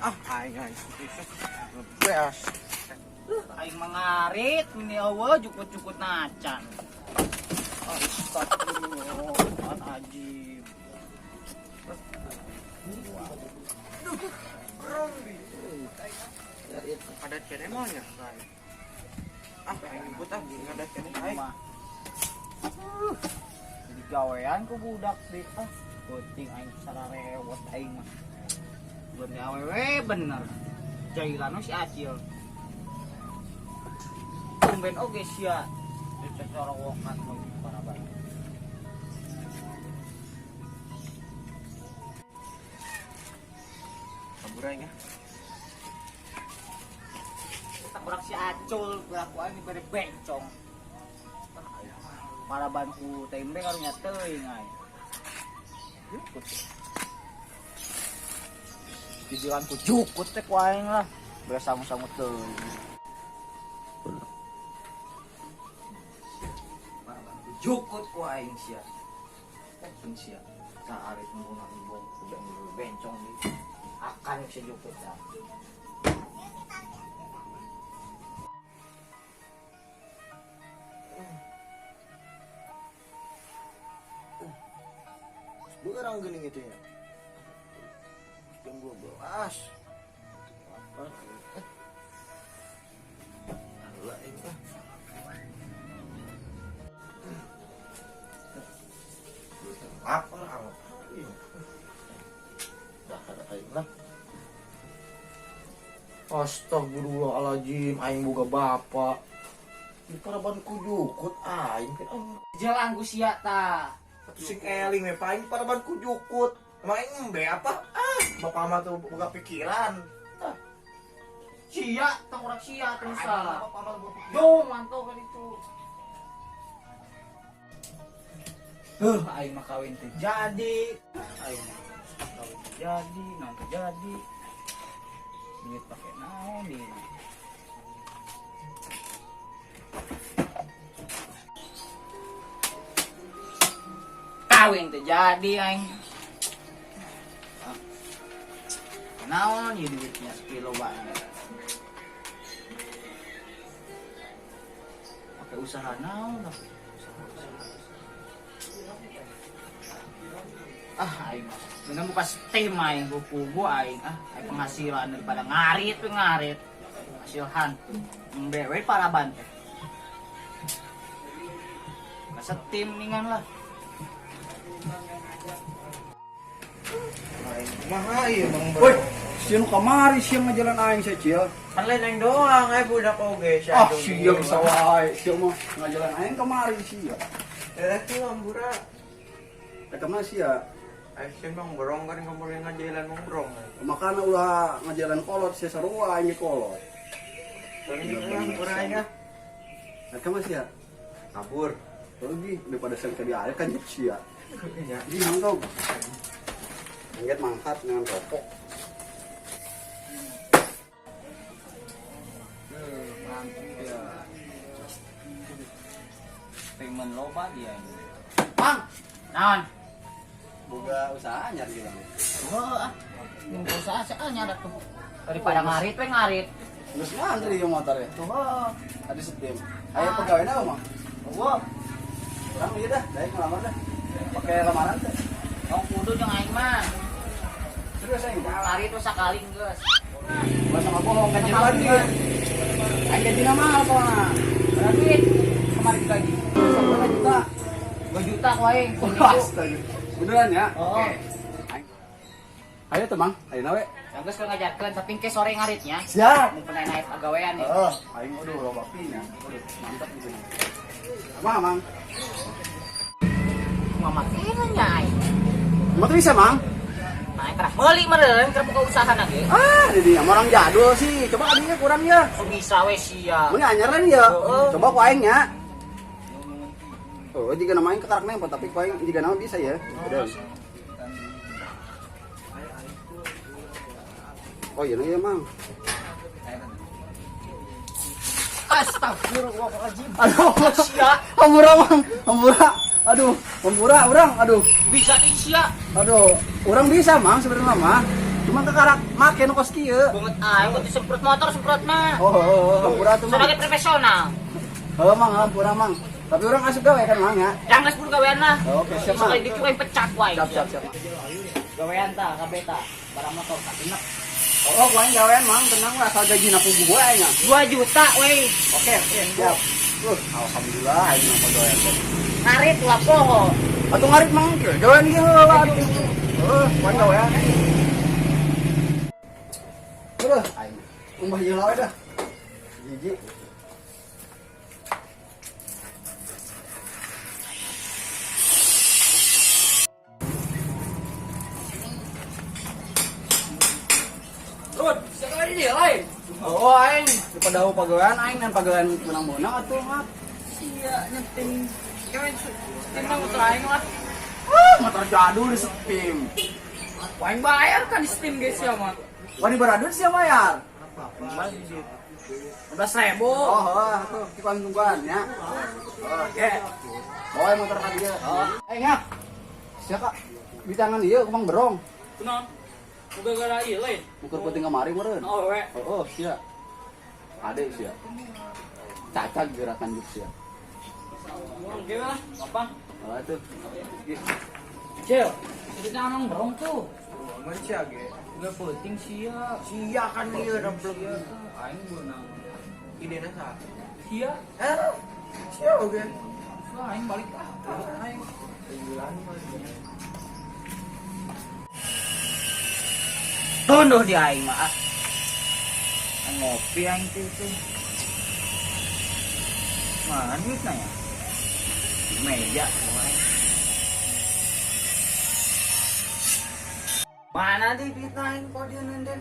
Ah, aing aing. Beas. Aing mangarit ini eueuh jukut-jukut nacan. Astagfirullahaladzim. Ada kene mah nya. Ah, aing nyebut ah, ada kene aing. Mah. Jadi gawean ku budak di ah penting aing sararewot aing mah. Buat awewe bener. Jailano si Acil. Tumben oge sia. Cocorowokan mau para bae. Kabur aing ah. Kurang si Acul kelakuan diberi bencong. Para bantu tembe karunya teuing aing. Jukut. Dibilang ku jukut teh ku aing lah. Bersama-sama teuing. Para bantu jukut ku aing sia. Pun sia. Saarit menggunakan bong udah bencong di akan si jukut dah. Berang geuning itu ya. Jam 12. Apa? Allah ini ah. Lapar amat. Dah ada aing lah. Astagfirullahaladzim, aing boga bapak. Di paraban ku jukut aing kan aing. Jalan ku sia tah. Atuh sing eling we paing paraban ku jukut. Emang aing embe apa? Ah, bapak mah tuh boga pikiran. Ah, Sia, tangkurak sia terus salah. bapak mah boga pikiran. Yo, mantau kan itu. Aing mah kawin teh jadi. Aing mah kawin teh jadi, naon teh jadi. Duit pakai naon di. Kawin teh jadi aing. Ah. Naon ieu duitnya sekilo banget. Pakai usaha naon tapi usaha, usaha, usaha. Ah, aing mah. Bener buka steam aing kubu aing ah, aing penghasilan daripada ngarit we ngarit. Hasil hantu. Embe we paraban teh. Buka steam ningan lah. Aing kumaha ieu Bang Bro? Woi, sieun kamari sia ngajalan aing sia Cil. Kan lain aing doang, eh budak oge sia. Ah, sia bisa wae. Sia mah ngajalan aing kamari sia. Eh, tuh ambura. Rek mah sia. Aing sih Bang Brong kan kamari ngajalan Bang Brong. Makana ulah ngajalan kolot sia sarua aing ge kolot. Ambura aing ah. Rek mah sia. Kabur. Lagi daripada sing tadi aya kan sia. Iya. Di mangkok. Angget mangkat dengan rokok. Mantep ya. Payment loba dia ini. Mang, naon? Boga usaha anyar gitu. Oh, ah. Mun usaha saya anyar atuh. Daripada ngarit we ngarit. Geus ngantri ieu motor ya. Tuh, heuh. Tadi setim. Ayo pegawai na mah. Eueuh. Urang ieu dah, daek ngelamar dah. Pakai lamaran teh. Tong kudu jeung aing mah. Serius aing. Lari tuh sakali geus. Gua sama bohong gaji lagi. Aing gajina mahal soalna. Berapa duit? Kemarin gaji. 10 juta. 2 juta ku aing. Wah, astaga. Beneran ya? Oh. Oke. Ayo tuh, Mang. Ayo nawe. Ya geus keur ngajarkeun tapi ke sore ngaritnya. Siap. Mun pernah naik pagawean ya. Heeh, aing aduh loba pinya. Aduh, mantap gitu. Mang, Mang. Mama kena nya aing. Motor bisa, Mang? Nah, kerap meuli meureun keur buka usaha na ge. Ah, jadi sama orang jadul sih. Coba adinya kurang ya. Oh, bisa we sia. Mun anyaran ya. Heeh. Coba ku aing nya. Oh, jika nama aing kekarak nempel, tapi ku aing jika nama bisa ya. Udah. Oh iya iya, Mang. Astagfirullahaladzim. Aduh, Sia. Hampura, Mang. Hampura. Aduh, hampura urang. Aduh. Bisa di sia. Aduh, urang bisa, Mang, sebenarnya mah. Cuma kekarak make nu kos kieu. Banget aing kudu semprot motor semprot mah. Oh, oh, oh, hampura tuh mang. Sebagai profesional. Oh, mang, hampura mang. Tapi orang asup gawe kan mang ya. Jangan geus gawean lah. Oke, siap mang. Sekali dikit aing pecat wae. Siap, siap, siap. Gawean ta kabeh ta. Barang motor tak enak. Oh, gua yang gawean mang, tenang lah asal gaji na puguh wae nya. 2 juta we. Oke, oke, siap. Alhamdulillah aing mah pagawean teh. Ngarit lah poho. Atuh ngarit mang, gawean ieu heula atuh. Heuh, gua yang gawean. Udah, aing. Umbah ieu lawe dah. Jiji. Rud, sekali dia lain. Oh, aing di padahu pagawean aing dan pagawean menang-menang atuh mah. Sia nyeting. Gawean steam mah motor aing lah. Ah, motor jadul di steam. Aing bayar kan di steam guys ya mah. Wani baradun sih bayar. 15.000. Oh, oh, tuh kita tungguan ya. Oke. Bawa motor ka dieu. Eh, ngak. Sia kak, di tangan ieu kumang berong. Kunaon? Gara-gara ieu lain. Ukur penting kamari meureun. Oh, we. Oh, oh, sia. Ade sia. Caca gerakan juk sia. Oke lah, apa? Oh, tuh. Cil, jadi tangan berong tuh. Mun sia ge. Gak penting sia. Sia kan ieu ramplek Sia tuh aing beunang. Idena saha? Sia, Eh, sia oge. wah aing balik ah. Aing. Tunduh di aing mah ah. Ngopi aing tuh itu. Mana duitnya ya? Di meja. Mana di duitnya aing kok dia nenden?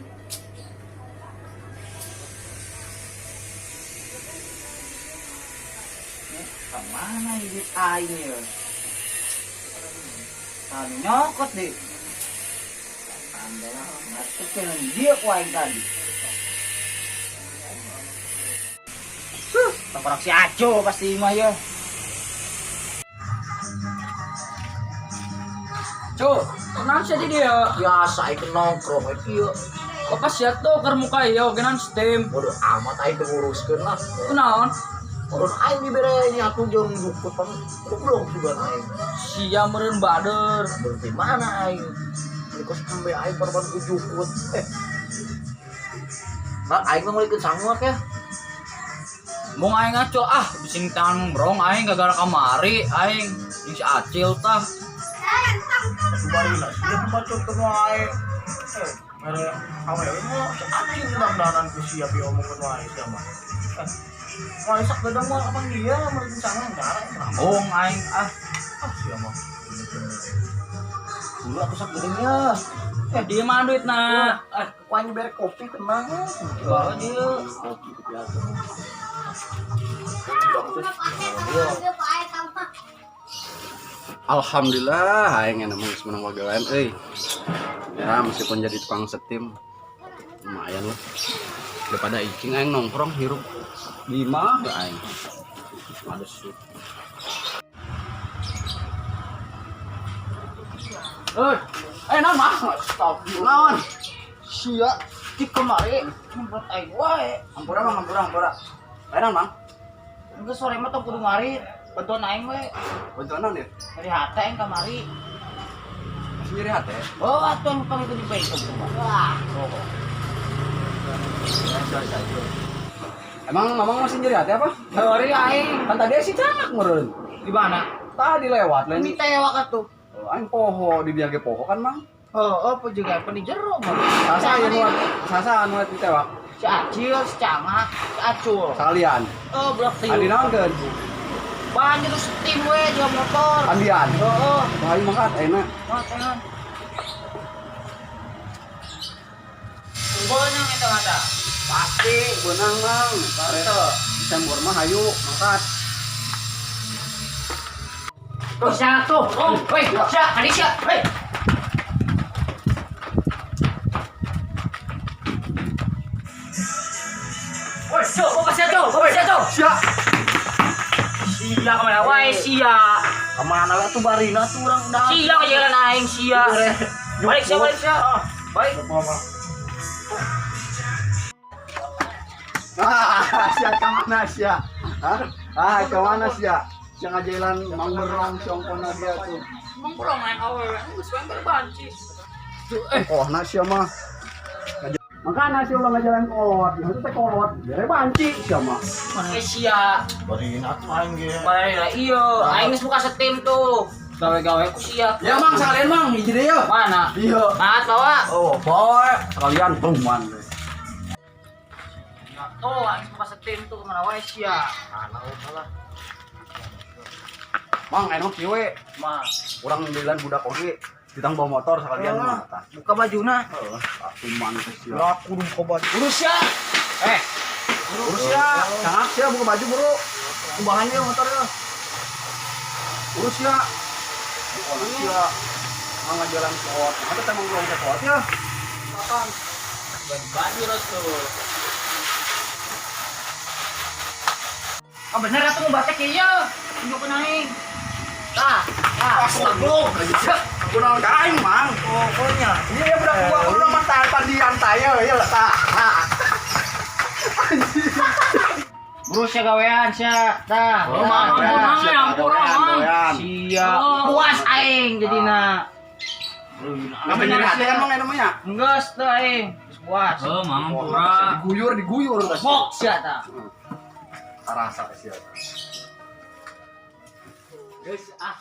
Kemana duit aing ya? Kami nyokot deh. Anda masukin dia ku aing tadi. Huh, tengkorak si Aco pasti mah ya. Cuk, kenapa sih dia? Biasa aing nongkrong ieu. Bapak siap tuh ke muka iya, genan steam. Bodoh amat aing teu nguruskeun lah. Kunaon? Urus aing dibere nyatu jeung jukut pan goblok juga aing. Sia meureun bader. Berarti mana aing? Ini kos embe aing korban ku jukut. Eh. Mak aing mah meulikeun sangu ya. Mau aing ngaco ah, bising tangan brong aing gara-gara kamari aing jeung si Acil tah. Subarina sia pembacot teu wae. Eh, mere awewe mah si Acil dandanan ku sia diomongkeun wae sia mah. Eh, Wah, sak gedang mah kapan dia meulikeun sangu enggak aing. Bohong aing ah. Ah, sia mah. Dulu aku sak gedangnya. Eh, dia mah duitna. Eh, ku aing dibere kopi tenang. Bawa dia. Kopi kopi atuh. Alhamdulillah aing enak geus menang pagawean euy. Ya, meskipun jadi tukang setim lumayan lah. Daripada icing aing nongkrong hirup di imah ya aing. Males sih. Eh, eh naon mah? Astagfirullah. Naon? Sia, Di kemari nyemprot aing wae. Hampura mang, hampura, hampura. Eh naon mang? Engke sore mah tong kudu ngarit. Bantuan aing we. Bantuan naon ya? Dari hate aing kamari. Masih nyeri hati. Oh, atuh yang pang itu di bengkel Wah, Emang mamang masih nyeri hati apa? Sorry aing. Kan tadi si cangak meureun. Di mana? Tadi lewat lain. Ini tewak atuh. Oh, aing poho di biage poho kan mang. Oh, apa juga apa di jero mah. Sasa anu sasa anu ditewak. Si Acil, si Cangak, si Acul. Sekalian. Oh, blok Adi tiu. naon keun? Banyak tuh steam we juga motor. Andian. Oh, oh. Bahaya mangkat enak. Oh, tangan. Bonang itu mata. Pasti benang mang. Betul. Desember mah hayu mangkat. Tuh, siap tuh. Oh, woi, siap, kali siap. Woi. Woi, cuk, bapak siap tuh, bapak siap tuh. Siap. Sia kemana wae sia. Kemana we tuh barina tuh urang udah. Sia ke jalan aing sia. Balik sia, balik sia. Baik. Ah, sia ka mana sia? Hah? Ah, ka mana sia? Sia ngajalan mangberong siongkona dia tuh. Mangberong aing awewe, geus wae berbanci. Kohna sia mah. Makana sia ulah ngajalan kolot, nah itu teh kolot, bere banci sia mah. Mana sia? Bari atuh aing ge. Bari lah iya, aing geus buka setim tuh. Gawe-gawe ku sia. Ya mang sekalian mang, hiji deui ya. Mana? Iya. Maat bawa. Oh, boy, sekalian tuman. Tuh, aing buka setim tuh kemana wae sia. Mana lah. Mang, enak kieu we. Ma, Urang jalan budak oge, ditang bawa motor sekalian mah. buka bajuna. Heeh, tuman teh sia. Lah kudu buka baju. Urus sia. Eh, Urus sia, cangak sia buka baju bro. Kumbahannya motornya. Urus sia. Urus sia. Mang ngajalan kolot. Nah, teh emang belum kolot ya. baju tuh. Ah bener atuh mau batek ieu. Tunjukkeun aing. Tah, tah. Goblok. Aku naon ka aing, Mang. Pokoknya. Iya ya budak gua kudu mah tanpa diantai ya lah tah. Urus ya gawean sia. Tah. Oh, Mang, ampun, Mang, ampun, Mang. Sia. Oh. Puas aing jadina. Nggak nyeri hati kan Mang namanya? Geus teh aing. Geus puas. Oh, mang ampura. Diguyur, diguyur. Bok sia tah. Rasa sia. Geus ah.